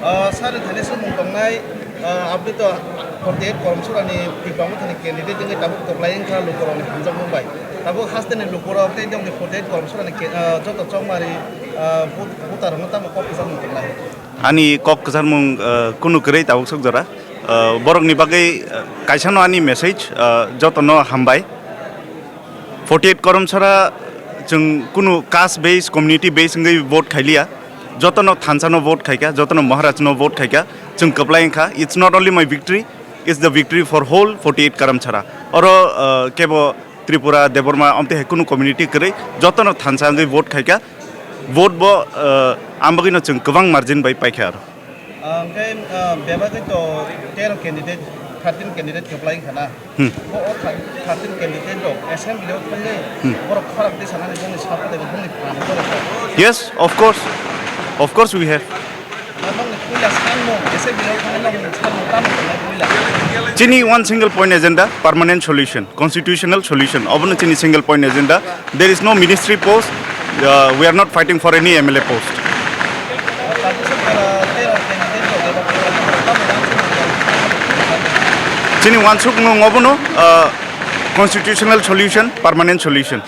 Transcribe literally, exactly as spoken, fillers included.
Ah, sir, thani se mung tongnai, ah, aboni to forty eight Karamchara ni Tipra Motha ni candidate wngwi tabuk kwplai wngkha lukurokni hamjakmung bai. Tabuk haste ni lukurok tei jongni forty eight Karamchara ni ke-, ah, joto chongmari, ah, vote-, voter rokno tamo kok kwchangmung tongnai. Ani kok kwcharmung, ah, kunu kwrwi tabuk sok jora. Ah, borokni bagwi, ah, kaisano ani message, ah, jotono hambai. Forty eight Karamchara chwng kunu caste base, community base wngwi vote khailiya. Jotono thansano vote khaikha, jotono Maharajno vote khaikha. Chwng kwplai wngkha. It's not only my victory, it's the victory for whole forty eight Karamchara. Oro, ah, kebo Tripura, Debbarma, omtwi hai kunu community kwrwi, jotono thansa wngwi vote khaikha. Vote bo, ah, ang bagwino chwng kwbang margin bai paikha aro. Ah, hwnkhe, ah, bebagwi to tero candidate, thirteen candidate kwplai wngkha na. Hmm. Bo o thir-, thirteen candidate rok assembly o thangwi Hmm. borok khorang twi sanani bongni support eba bongni phan borok. Yes, of course. Of course we have. Nokni puila sanmung, assembly o thangwi nokni sanmung tamo tongnai puila. Chini one single point agenda, permanent solution, constitutional solution. Obono chini single point agenda. There is no ministry post. Uh, we are not fighting for any M L A post. Chini wansukmung obono, uh, constitutional solution, permanent solution.